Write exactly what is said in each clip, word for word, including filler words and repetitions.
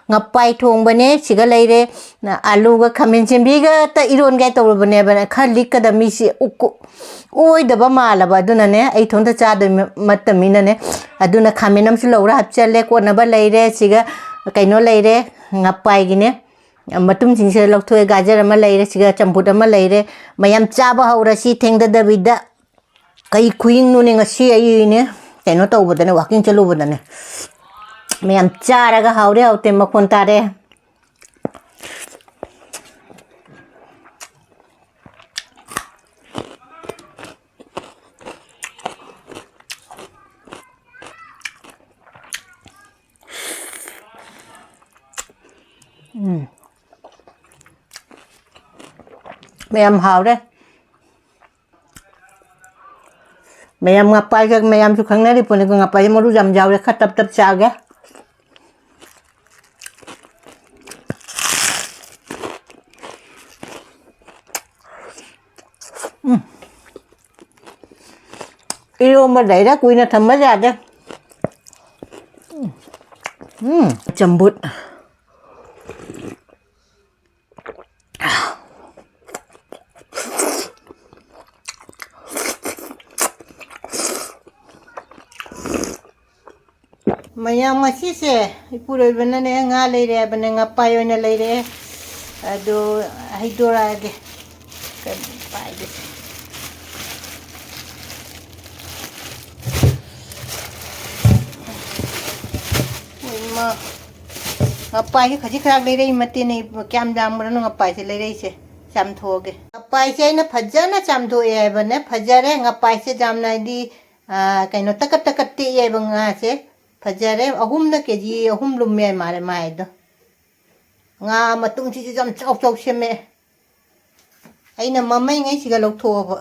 ꯉꯄꯥꯏ ꯊꯣꯡꯕꯅꯦ, ꯁꯤꯒ ꯂꯩꯔꯦ꯫ ꯑꯂꯨꯒ ꯈꯥꯃꯦꯟ ꯁꯦꯝꯕꯤꯒꯇ ꯏꯔꯣꯟꯒꯦ ꯇꯧꯔꯕꯅꯦꯕ, ꯈꯔ ꯂꯤꯛꯀꯗꯕ ꯃꯤꯁꯤ ꯎꯛ-, ꯑꯣꯏꯗꯕ ꯃꯥꯜꯂꯕ, ꯑꯗꯨꯅꯅꯦ ꯑꯩ ꯏꯊꯣꯟꯇ ꯆꯥꯗꯣꯏ ꯃ-, ꯃꯇꯝꯅꯤꯅꯅꯦ꯫ ꯑꯗꯨꯅ ꯈꯥꯃꯦꯟ ꯑꯃꯁꯨ ꯂꯧꯔ ꯍꯥꯞꯆꯜꯂꯦ, ꯀꯣꯠꯅꯕ ꯂꯩꯔꯦ꯫ ꯁꯤꯒ ꯀꯩꯅꯣ ꯂꯩꯔꯦ, ꯉꯄꯥꯏꯒꯤꯅꯦ꯫ ꯃꯇꯨꯝꯁꯤꯡꯁꯦ ꯂꯧꯊꯣꯛꯑꯦ, ꯒꯥꯖꯔ ꯑꯃ ꯂꯩꯔꯦ, ꯁꯤꯒ ꯆꯝꯐꯨꯠ ꯑꯃ ꯂꯩꯔꯦ꯫ ꯃꯌꯥꯝ ꯆꯥꯕ ꯍꯧꯔꯁꯤ ꯊꯦꯡꯗꯗꯕꯤꯗ꯫ ꯀꯩ ꯈꯨꯌꯤꯡꯅꯣꯅꯦ ꯉꯁꯤ ꯑꯩꯅꯦ ꯀꯩꯅꯣ ꯇꯧꯕꯗꯅꯦ, walking ꯆꯠꯂꯨꯕꯗꯅꯦ꯫ ꯃꯌꯥꯝ ꯆꯥꯔꯒ ꯍꯥꯎꯔꯦ ꯍꯥꯎꯇꯦ ꯃꯈꯣꯟ ꯇꯥꯔꯦ꯫ ꯎꯝ꯫ ꯃꯌꯥꯝ ꯍꯥꯎꯔꯦ꯫ ꯃꯌꯥꯝ ꯉꯄꯥꯏꯒ ꯃꯌꯥꯝꯁꯨ ꯈꯪꯅꯔꯤ ꯄꯣꯠꯅꯤꯀꯣ, ꯉꯄꯥꯏꯁꯦ ꯃꯔꯨ ꯌꯥꯝ ꯌꯥꯎꯔꯦ, ꯈꯔ ꯇꯞ ꯇꯞ ꯆꯥꯒꯦ꯫ ꯎꯝ꯫ ꯏꯔꯣꯝꯕ ꯂꯩꯔꯦ, ꯀꯨꯏꯅ ꯊꯝꯕ ꯌꯥꯗꯦ꯫ ꯎꯝ, ꯆꯝꯐꯨꯠ꯫ ꯃꯌꯥꯝ ꯉꯁꯤꯁꯦ ꯏꯄꯨꯔꯣꯏꯕꯅꯅꯦ ꯉꯥ ꯂꯩꯔꯦ ꯍꯥꯏꯕꯅꯦ, ꯉꯄꯥꯏ ꯑꯣꯏꯅ ꯂꯩꯔꯦ꯫ ꯑꯗꯨ ꯍꯩꯗꯣꯔꯛꯑꯒꯦ꯫ ꯀꯔꯤ ꯄꯥꯏꯒꯦ? ꯏꯃꯥ, ꯉꯄꯥꯏꯁꯦ ꯈꯖꯤꯛ ꯈꯔ ꯂꯩꯔꯛꯏ ꯃꯇꯦꯅꯦ꯫ ꯀꯌꯥꯝ ꯌꯥꯝꯕꯅꯣ ꯉꯄꯥꯏꯁꯦ ꯂꯩꯔꯛꯏꯁꯦ? ꯆꯥꯝꯊꯣꯛꯑꯒꯦ꯫ ꯉꯄꯥꯏꯁꯦ ꯑꯩꯅ ꯐꯖꯅ ꯆꯥꯝꯊꯣꯛꯑꯦ ꯍꯥꯏꯕꯅꯦ꯫ ꯐꯖꯔꯦ ꯉꯄꯥꯏꯁꯦ ꯌꯥꯝꯅ, ꯍꯥꯏꯗꯤ, ꯑꯥ, ꯀꯩꯅꯣ, ꯇꯀꯠ ꯇꯀꯠ ꯇꯦꯛꯑꯦ ꯍꯥꯏꯕ ꯉꯥꯁꯦ꯫ ꯐꯖꯔꯦ꯫ ꯑꯍꯨꯝꯅ ꯀꯦ ꯖꯤ ꯑꯍꯨꯝ ꯂꯨꯝꯃꯦ ꯃꯥꯜꯂꯦ ꯃꯥꯏꯗꯣ꯫ ꯉꯥ ꯃꯇꯨꯝꯁꯤꯁꯨ ꯌꯥꯝ ꯆꯥꯎ ꯆꯥꯎ ꯁꯦꯝꯃꯛꯑꯦ꯫ ꯑꯩꯅ ꯃꯃꯩꯉꯩꯁꯤꯒ ꯂꯧꯊꯣꯛꯑꯕ꯫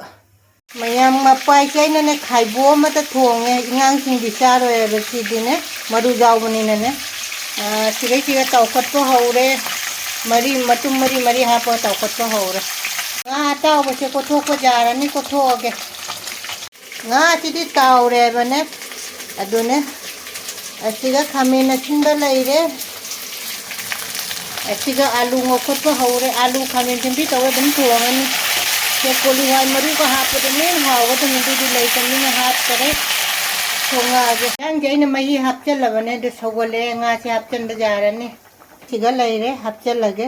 ꯃꯌꯥꯝ ꯉꯄꯥꯏꯁꯦ ꯑꯩꯅꯅꯦ ꯈꯥꯏꯕꯣꯛ ꯑꯃꯗ ꯊꯣꯡꯉꯦ꯫ ꯑꯉꯥꯡꯁꯤꯡꯗꯤ ꯆꯥꯔꯣꯏ ꯍꯥꯏꯕ ꯁꯤꯗꯤꯅꯦ, ꯃꯔꯨ ꯌꯥꯎꯕꯅꯤꯅꯅꯦ꯫ ꯑꯥ, ꯁꯤꯗꯩꯁꯤꯗ ꯇꯥꯎꯈꯠꯄ ꯍꯧꯔꯦ꯫ ꯃꯔꯤ, ꯃꯇꯨꯝ ꯃꯔꯤ ꯃꯔꯤ ꯍꯥꯞꯄꯒ ꯇꯥꯎꯈꯠꯄ ꯍꯧꯔꯦ꯫ ꯉꯥ ꯑꯇꯥꯎꯕꯁꯦ ꯀꯣꯠꯊꯣꯛꯄ ꯌꯥꯔꯅꯤ, ꯀꯣꯠꯊꯣꯛꯑꯒꯦ꯫ ꯉꯥꯁꯤꯗꯤ ꯇꯥꯎꯔꯦꯕꯅꯦ꯫ ꯑꯗꯨꯅꯦ꯫ ꯑꯁꯤꯒ ꯈꯥꯃꯦꯟ ꯑꯁꯤꯟꯕ ꯂꯩꯔꯦ꯫ ꯑꯁꯤꯒ ꯑꯥꯂꯨ ꯉꯧꯈꯠꯄ ꯍꯧꯔꯦ꯫ ꯑꯥꯂꯨ ꯈꯥꯃꯦꯟ ꯑꯁꯤꯟꯕꯤ ꯇꯧꯔꯒ ꯑꯗꯨꯝ ꯊꯣꯡꯉꯅꯤ꯫ ꯁꯦ ꯀꯣꯂꯤ ꯍꯋꯥꯏ ꯃꯔꯨꯒ ꯍꯥꯞꯄꯗ ꯂꯣꯏꯅ ꯍꯥꯎꯒꯗꯕꯅꯤ, ꯑꯗꯨꯗꯤ ꯂꯩꯇꯕꯅꯤꯅ ꯍꯥꯞꯇꯔꯦ꯫ ꯊꯣꯡꯉꯛꯑꯒꯦ꯫ ꯌꯦꯟꯁꯥꯡꯁꯦ ꯑꯩꯅ ꯃꯍꯤ ꯍꯥꯞꯆꯜꯂꯕꯅꯦ, ꯑꯗꯨ ꯁꯧꯒꯠꯂꯛꯑꯦ꯫ ꯉꯥꯁꯦ ꯍꯥꯞꯆꯟꯕ ꯌꯥꯔꯅꯤ꯫ ꯁꯤꯒ ꯂꯩꯔꯦ, ꯍꯥꯞꯆꯜꯂꯒꯦ꯫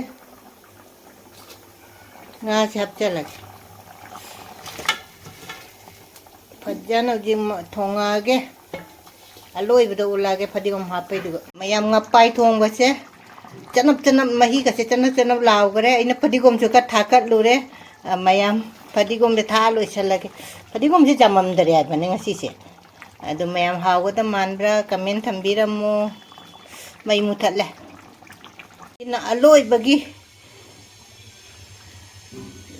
ꯉꯥꯁꯦ ꯍꯥꯞꯆꯜꯂꯒꯦ꯫ ꯐꯖꯅ ꯍꯧꯖꯤꯛ ꯃ-, ꯊꯣꯡꯉꯛꯑꯒꯦ꯫ ꯑꯂꯣꯏꯕꯗ ꯎꯠꯂꯛꯑꯒꯦ ꯐꯗꯤꯒꯣꯝ ꯍꯥꯞꯄꯩꯗꯨꯒ꯫ ꯃꯌꯥꯝ ꯉꯄꯥꯏ ꯊꯣꯡꯕꯁꯦ ꯆꯅꯞ ꯆꯅꯞ, ꯃꯍꯤꯒꯁꯦ ꯆꯅꯞ ꯆꯅꯞ ꯂꯥꯎꯈ꯭ꯔꯦ꯫ ꯑꯩꯅ ꯐꯗꯤꯒꯣꯝꯁꯨ ꯈꯔ ꯊꯥꯀꯠꯂꯨꯔꯦ꯫ ꯑ, ꯃꯌꯥꯝ ꯐꯗꯤꯒꯣꯝꯁꯦ ꯊꯥꯛꯑ ꯂꯣꯏꯁꯜꯂꯒꯦ꯫ ꯐꯗꯤꯒꯣꯝꯁꯦ ꯌꯥꯝꯃꯝꯗꯔꯦ ꯍꯥꯏꯕꯅꯦ ꯉꯁꯤꯁꯦ꯫ ꯑꯗꯨ ꯃꯌꯥꯝ ꯍꯥꯎꯒꯗ ꯃꯥꯟꯕ꯭ꯔꯥ? ꯀꯃꯦꯟ ꯊꯝꯕꯤꯔꯝꯃꯨ꯫ ꯃꯩ ꯃꯨꯊꯠꯂꯦ꯫ ꯁꯤꯅ ꯑꯂꯣꯏꯕꯒꯤ꯫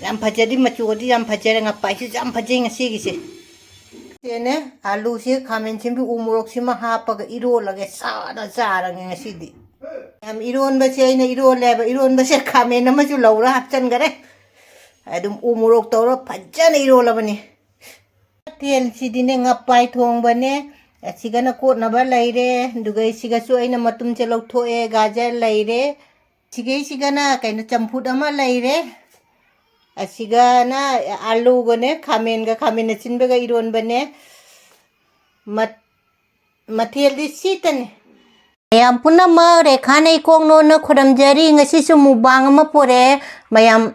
ꯌꯥꯝ ꯐꯖꯔꯤ, ꯃꯆꯨꯒꯗꯤ ꯌꯥꯝ ꯐꯖꯔꯦ꯫ ꯉꯄꯥꯏꯁꯤꯁꯨ ꯌꯥꯝ ꯐꯖꯩ ꯉꯁꯤꯒꯤꯁꯦ꯫ ꯁꯤꯅꯦ, ꯑꯥꯂꯨꯁꯦ ꯈꯥꯃꯦꯟ ꯑꯁꯤꯟꯕꯤ ꯎ ꯃꯣꯔꯣꯛꯁꯤꯃ ꯍꯥꯞꯄꯒ ꯏꯔꯣꯜꯂꯒꯦ꯫ ꯆꯥꯅ ꯆꯥꯔꯒꯦ ꯉꯁꯤꯗꯤ꯫ ꯌꯥꯝ ꯏꯔꯣꯟꯕꯁꯦ ꯑꯩꯅ ꯏꯔꯣꯜꯂꯦꯕ꯫ ꯏꯔꯣꯟꯕꯁꯦ ꯈꯥꯃꯦꯟ ꯑꯃꯁꯨ ꯂꯧꯔ ꯍꯥꯞꯆꯟꯈꯔꯦ꯫ ꯑꯗꯨꯝ ꯎ ꯃꯣꯔꯣꯛ ꯇꯧꯔ ꯐꯖꯅ ꯏꯔꯣꯜꯂꯕꯅꯤ꯫ ꯃꯊꯦꯜꯁꯤꯗꯤꯅꯦ, ꯉꯄꯥꯏ ꯊꯣꯡꯕꯅꯦ, ꯑꯁꯤꯒꯅ ꯀꯣꯠꯅꯕ ꯂꯩꯔꯦ, ꯑꯗꯨꯒ ꯁꯤꯒꯁꯨ ꯑꯩꯅ ꯃꯇꯨꯝꯁꯦ ꯂꯧꯊꯣꯛꯑꯦ, ꯒꯥꯖꯔ ꯂꯩꯔꯦ, ꯁꯤꯒꯩꯁꯤꯒꯅ ꯀꯩꯅꯣ, ꯆꯝꯐꯨꯠ ꯑꯃ ꯂꯩꯔꯦ, ꯑꯁꯤꯒꯅ ꯑꯂꯨꯒꯅꯦ, ꯈꯥꯃꯦꯟꯒ, ꯈꯥꯃꯦꯟ ꯑꯁꯤꯟꯕꯒ ꯏꯔꯣꯟꯕꯅꯦ꯫ ꯃꯠ-, ꯃꯊꯦꯜꯗꯤ ꯁꯤꯇꯅꯤ꯫ ꯃꯌꯥꯝ ꯄꯨꯝꯅꯃꯛ ꯔꯦꯈꯥꯅ ꯏꯀꯣꯛ ꯅꯣꯟꯅ ꯈꯨꯔꯝꯖꯔꯤ꯫ ꯉꯁꯤꯁꯨ ꯃꯨꯛꯕꯥꯡ ꯑꯃ ꯄꯨꯔꯛꯑꯦ꯫ ꯃꯌꯥꯝ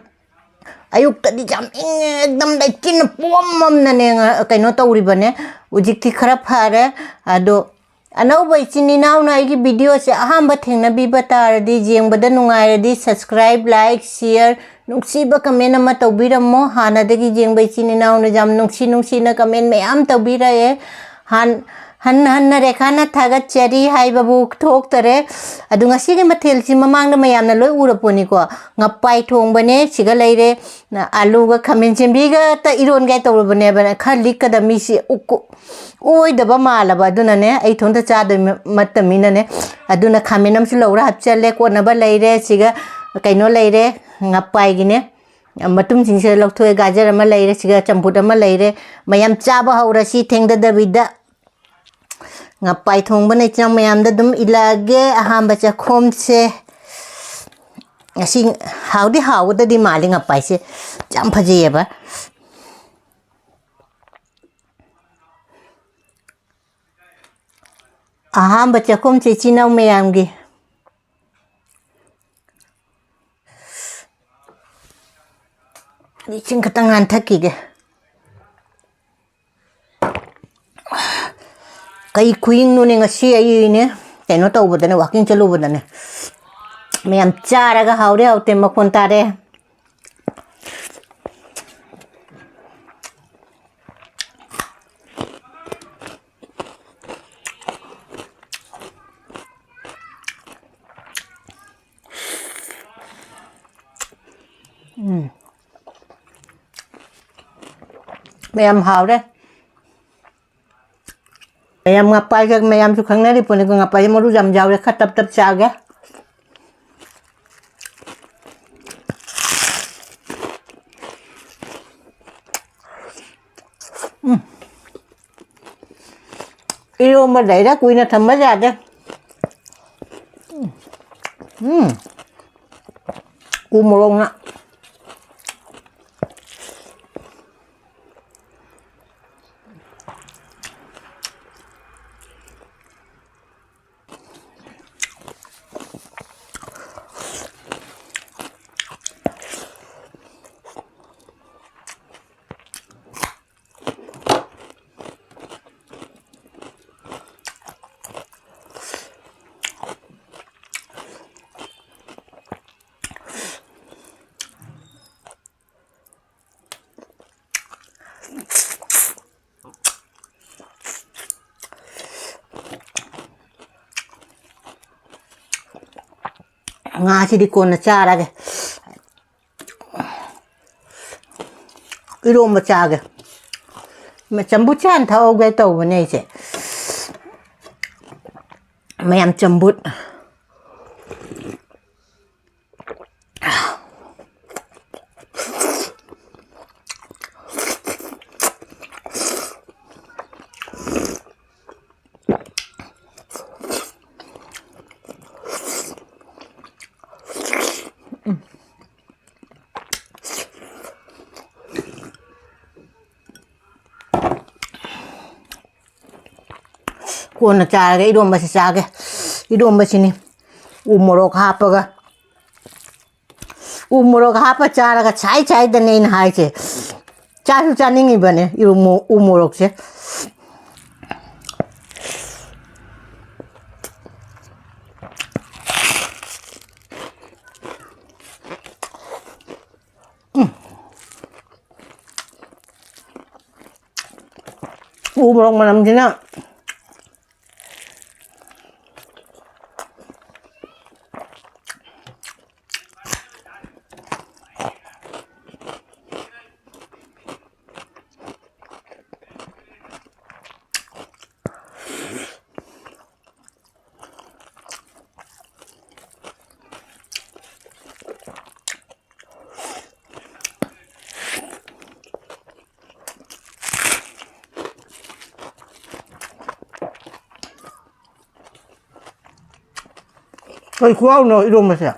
ꯑꯌꯨꯛꯇꯗꯤ ꯌꯥꯝ ꯏꯪꯉꯦ, ꯑꯦꯛꯗꯝ ꯂꯩꯆꯤꯟꯅ ꯄꯣꯝꯃꯝꯅꯅꯦ ꯉ-, ꯀꯩꯅꯣ ꯇꯧꯔꯤꯕꯅꯦ꯫ ꯍꯧꯖꯤꯛꯇꯤ ꯈꯔ ꯐꯔꯦ꯫ ꯑꯗꯣ ꯑꯅꯧꯕ ꯏꯆꯤꯟ ꯏꯅꯥꯎꯅ ꯑꯩꯒꯤ ꯚꯤꯗꯤꯑꯣꯁꯦ ꯑꯍꯥꯟꯕ ꯊꯦꯡꯅꯕꯤꯕ ꯇꯥꯔꯗꯤ, ꯌꯦꯡꯕꯗ ꯅꯨꯡꯉꯥꯏꯔꯗꯤ subscribe, like, share, ꯅꯨꯡꯁꯤꯕ ꯀꯃꯦꯟ ꯑꯃ ꯇꯧꯕꯤꯔꯝꯃꯣ꯫ ꯍꯥꯟꯅꯗꯒꯤ ꯌꯦꯡꯕ ꯏꯆꯤꯟ ꯏꯅꯥꯎꯅ ꯌꯥꯝ ꯅꯨꯡꯁꯤ ꯅꯨꯡꯁꯤꯅ ꯀꯃꯦꯟ ꯃꯌꯥꯝ ꯇꯧꯕꯤꯔꯛꯑꯦ꯫ ꯍꯥꯟ-, ꯍꯟꯅ ꯍꯟꯅ ꯔꯦꯈꯥꯅ ꯊꯥꯒꯠꯆꯔꯤ ꯍꯥꯏꯕꯕꯨ ꯊꯣꯛꯇꯔꯦ꯫ ꯑꯗꯨ ꯉꯁꯤꯒꯤ ꯃꯊꯦꯜꯁꯤ ꯃꯃꯥꯡꯗ ꯃꯌꯥꯝꯅ ꯂꯣꯏ ꯎꯔꯄꯣꯠꯅꯤꯀꯣ꯫ ꯉꯄꯥꯏ ꯊꯣꯡꯕꯅꯦ, ꯁꯤꯒ ꯂꯩꯔꯦ, ꯑꯂꯨꯒ ꯈꯥꯃꯦꯟ ꯁꯦꯝꯕꯤꯒ ꯇ ꯏꯔꯣꯟꯒꯦ ꯇꯧꯔꯕꯅꯦꯕ꯫ ꯈꯔ ꯂꯤꯛꯀꯗꯕ ꯃꯤꯁꯤ ꯎꯛ-, ꯑꯣꯏꯗꯕ ꯃꯥꯜꯂꯕ꯫ ꯑꯗꯨꯅꯅꯦ, ꯑꯩ ꯏꯊꯣꯟꯇ ꯆꯥꯗꯣꯏ ꯃ-, ꯃꯠꯇꯃꯤꯅꯅꯦ꯫ ꯑꯗꯨꯅ ꯈꯥꯃꯦꯟ ꯑꯃꯁꯨ ꯂꯧꯔ ꯍꯥꯞꯆꯜꯂꯦ, ꯀꯣꯠꯅꯕ ꯂꯩꯔꯦ꯫ ꯁꯤꯒ ꯀꯩꯅꯣ ꯂꯩꯔꯦ, ꯉꯄꯥꯏꯒꯤꯅꯦ꯫ ꯃꯇꯨꯝꯁꯤꯡꯁꯦ ꯂꯧꯊꯣꯛꯑꯦ꯫ ꯒꯥꯖꯔ ꯑꯃ ꯂꯩꯔꯦ, ꯁꯤꯒ ꯆꯝꯐꯨꯠ ꯑꯃ ꯂꯩꯔꯦ꯫ ꯃꯌꯥꯝ ꯆꯥꯕ ꯍꯧꯔꯁꯤ ꯊꯦꯡꯗꯗꯕꯤꯗ꯫ ꯉꯄꯥꯏ ꯊꯣꯡꯕꯅ ꯏꯆꯤꯟ ꯃꯌꯥꯝꯗ ꯑꯗꯨꯝ ꯏꯜꯂꯛꯑꯒꯦ꯫ ꯑꯍꯥꯟꯕ ꯆꯥꯛꯈꯣꯝꯁꯦ ꯉꯁꯤ ꯍꯥꯎꯗꯤ ꯍꯥꯎꯒꯗꯗꯤ ꯃꯥꯜꯂꯤ, ꯉꯄꯥꯏꯁꯦ ꯌꯥꯝ ꯐꯖꯩꯌꯦꯕ꯫ ꯑꯍꯥꯝꯕ ꯆꯥꯛꯈꯨꯝꯁꯦ ꯏꯆꯤꯟ ꯏꯅꯥꯎ ꯃꯌꯥꯝꯒꯤ꯫ ꯏꯁꯤꯡ ꯈꯛꯇꯪ ꯉꯥꯟꯊꯛꯈꯤꯒꯦ꯫ ꯀꯩ ꯈꯨꯏꯪꯅꯣꯅꯦ ꯉꯁꯤ ꯑꯩꯅꯦ ꯀꯩꯅꯣ ꯇꯧꯕꯗꯅꯦ, walking ꯆꯠꯂꯨꯕꯗꯅꯦ꯫ ꯃꯌꯥꯝ ꯆꯥꯔꯒ ꯍꯥꯎꯔꯦ ꯍꯥꯎꯇꯦ ꯃꯈꯣꯟ ꯇꯥꯔꯦ꯫ ꯎꯝ꯫ ꯃꯌꯥꯝ ꯍꯥꯎꯔꯦ꯫ ꯃꯌꯥꯝ ꯉꯄꯥꯏꯒ ꯃꯌꯥꯝꯁꯨ ꯈꯪꯅꯔꯤ ꯄꯣꯠꯅꯤꯀꯣ, ꯉꯄꯥꯏꯁꯦ ꯃꯔꯨ ꯌꯥꯝ ꯌꯥꯎꯔꯦ, ꯈꯔ ꯇꯞ ꯇꯞ ꯆꯥꯒꯦ꯫ ꯎꯝ꯫ ꯏꯔꯣꯝꯕ ꯂꯩꯔꯦ, ꯀꯨꯏꯅ ꯊꯝꯕ ꯌꯥꯗꯦ꯫ ꯎꯝ꯫ ꯎ ꯃꯣꯔꯣꯛꯅ꯫ ꯉꯥꯁꯤꯗꯤ ꯀꯣꯟꯅ ꯆꯥꯔꯒꯦ꯫ ꯏꯔꯣꯝꯕ ꯆꯥꯒꯦ꯫ ꯃ-, ꯆꯝꯐꯨꯠꯁꯦ ꯍꯥꯟꯅ ꯊꯛꯍꯧꯒꯦ ꯇꯧꯕꯅꯦ ꯑꯩꯁꯦ꯫ ꯃꯌꯥꯝ ꯆꯝꯐꯨꯠ꯫ ꯀꯣꯟꯅ ꯆꯥꯔꯒꯦ, ꯏꯔꯣꯝꯕꯁꯤ ꯆꯥꯒꯦ꯫ ꯏꯔꯣꯝꯕꯁꯤꯅꯤ ꯎ ꯃꯣꯔꯣꯛ ꯍꯥꯞꯄꯒ, ꯎ ꯃꯣꯔꯣꯛ ꯍꯥꯞꯄ ꯆꯥꯔꯒ ꯁꯥꯏ ꯁꯥꯏꯗꯅꯦ ꯑꯩꯅ ꯍꯥꯏꯁꯦ꯫ ꯆꯥꯁꯨ ꯆꯥꯅꯤꯡꯉꯤꯕꯅꯦ ꯏꯔꯣꯝ-, ꯎ ꯃꯣꯔꯣꯛꯁꯦ꯫ ꯎ ꯃꯣꯔꯣꯛ ꯃꯅꯝꯁꯤꯅ ꯀꯩ ꯈꯨꯍꯥꯎꯅꯣ ꯏꯔꯣꯝꯕꯁꯦ꯫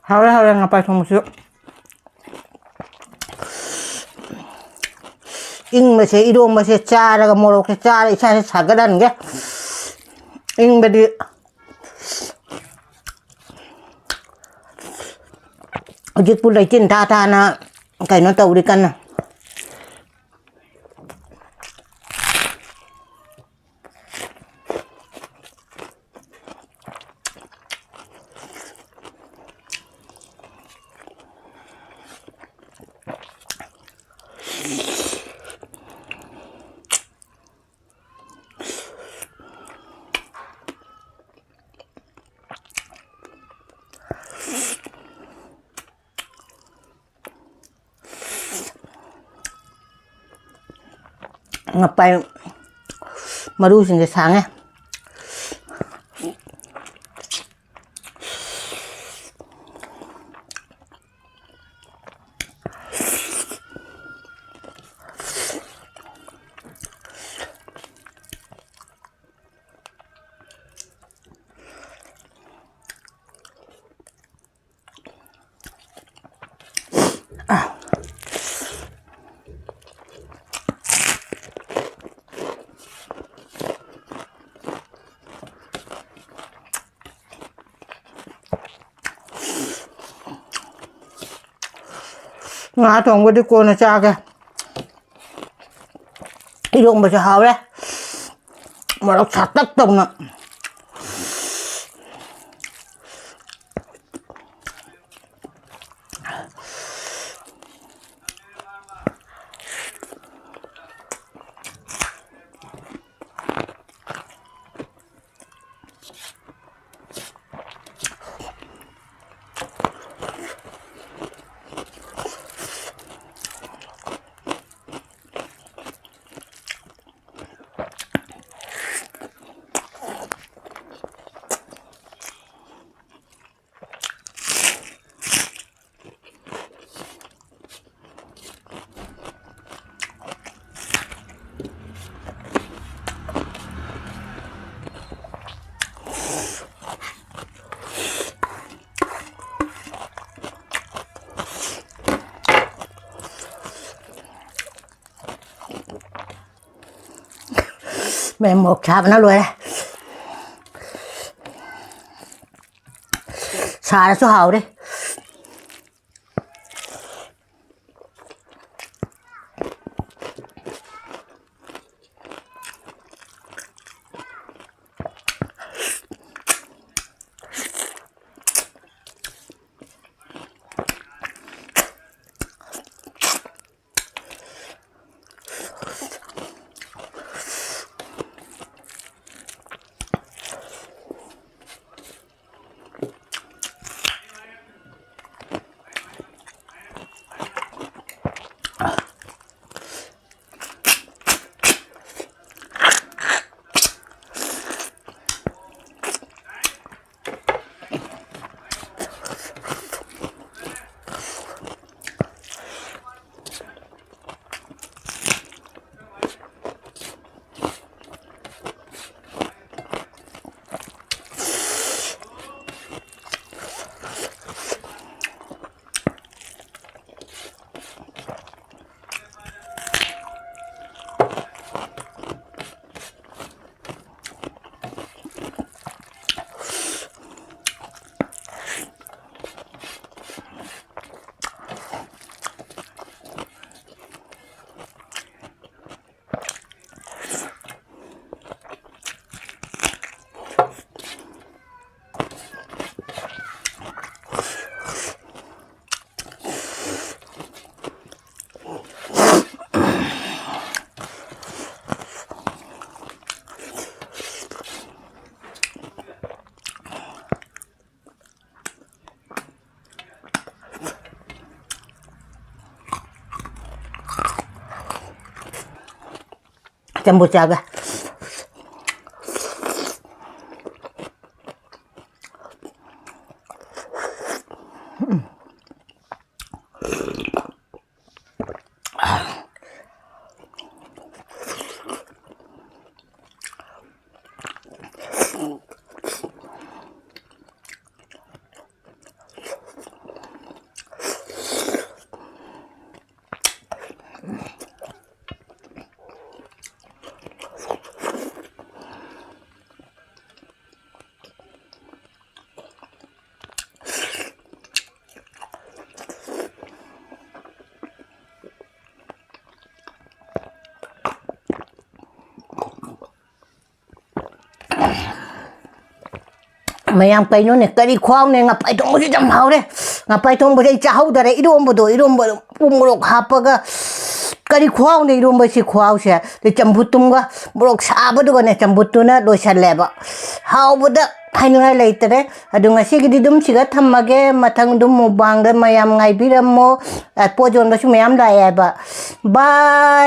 ꯍꯥꯎꯔꯦ, ꯍꯥꯎꯔꯦ, ꯉꯄꯥꯏ ꯊꯣꯡꯕꯁꯨ꯫ ꯏꯪꯕꯁꯦ, ꯏꯔꯣꯝꯕꯁꯦ ꯆꯥꯔꯒ, ꯃꯣꯔꯣꯛꯁꯦ ꯆꯥꯔ ꯏꯁꯥꯁꯦ ꯁꯥꯒꯠꯍꯟꯒꯦ꯫ ꯏꯪꯕꯗꯤ ꯍꯧꯖꯤꯛꯄꯨ ꯂꯩꯆꯤꯟ ꯊꯥ ꯊꯥꯅ ꯀꯩꯅꯣ ꯇꯧꯔꯤ ꯀꯟꯅ꯫ ꯉꯄꯥꯏ ꯃꯔꯨꯁꯤꯡꯁꯦ ꯁꯥꯡꯉꯦ꯫ ꯉꯥ ꯊꯣꯡꯕꯗꯤ ꯀꯣꯟꯅ ꯆꯥꯒꯦ꯫ ꯏꯔꯣꯝꯕꯁꯨ ꯍꯥꯎꯔꯦ꯫ ꯃꯣꯔꯣꯛ ꯁꯥꯇꯛ ꯇꯧꯅ꯫ ꯃꯦꯝ ꯃꯣꯔꯣꯛ ꯁꯥꯕꯅ ꯂꯣꯏꯔꯦ꯫ ꯁꯥꯔꯁꯨ ꯍꯥꯎꯔꯦ꯫ ꯆꯝꯐꯨꯠ ꯆꯥꯒꯦ꯫ ꯃꯌꯥꯝ, ꯀꯩꯅꯣꯅꯦ, ꯀꯔꯤ ꯈꯨꯍꯥꯎꯅꯦ! ꯉꯄꯥꯏ ꯊꯣꯡꯕꯁꯨ ꯌꯥꯝ ꯍꯥꯎꯔꯦ꯫ ꯉꯄꯥꯏ ꯊꯣꯡꯕꯁꯦ ꯑꯩ ꯆꯥꯍꯧꯗꯔꯦ꯫ ꯏꯔꯣꯝꯕꯗꯣ, ꯏꯔꯣꯝꯕꯗꯣ ꯎ ꯃꯣꯔꯣꯛ ꯍꯥꯞꯄꯒ, ꯀꯔꯤ ꯈꯨꯍꯥꯎꯅꯦ ꯏꯔꯣꯝꯕꯁꯤ ꯈꯨꯍꯥꯎꯁꯦ! ꯑꯗꯩ ꯆꯝꯐꯨꯠꯇꯨꯝꯒ ꯃꯣꯔꯣꯛ ꯁꯥꯕꯗꯨꯒꯅꯦ, ꯆꯝꯐꯨꯠꯇꯨꯅ ꯂꯣꯏꯁꯜꯂꯦꯕ꯫ ꯍꯥꯎꯕꯗ ꯍꯥꯏꯅꯤꯡꯉꯥꯏ ꯂꯩꯇꯔꯦ꯫ ꯑꯗꯨ ꯉꯁꯤꯒꯤꯗꯤ ꯑꯗꯨꯝ ꯁꯤꯒ ꯊꯝꯃꯒꯦ꯫ ꯃꯊꯪ ꯑꯗꯨꯝ ꯃꯨꯛꯕꯥꯡꯗ ꯃꯌꯥꯝ ꯉꯥꯏꯕꯤꯔꯝꯃꯣ꯫ ꯑ, ꯄꯣꯠ ꯌꯣꯟꯕꯁꯨ ꯃꯌꯥꯝ ꯂꯥꯛꯑꯦ ꯍꯥꯏꯕ꯫ ꯕꯥꯏ꯫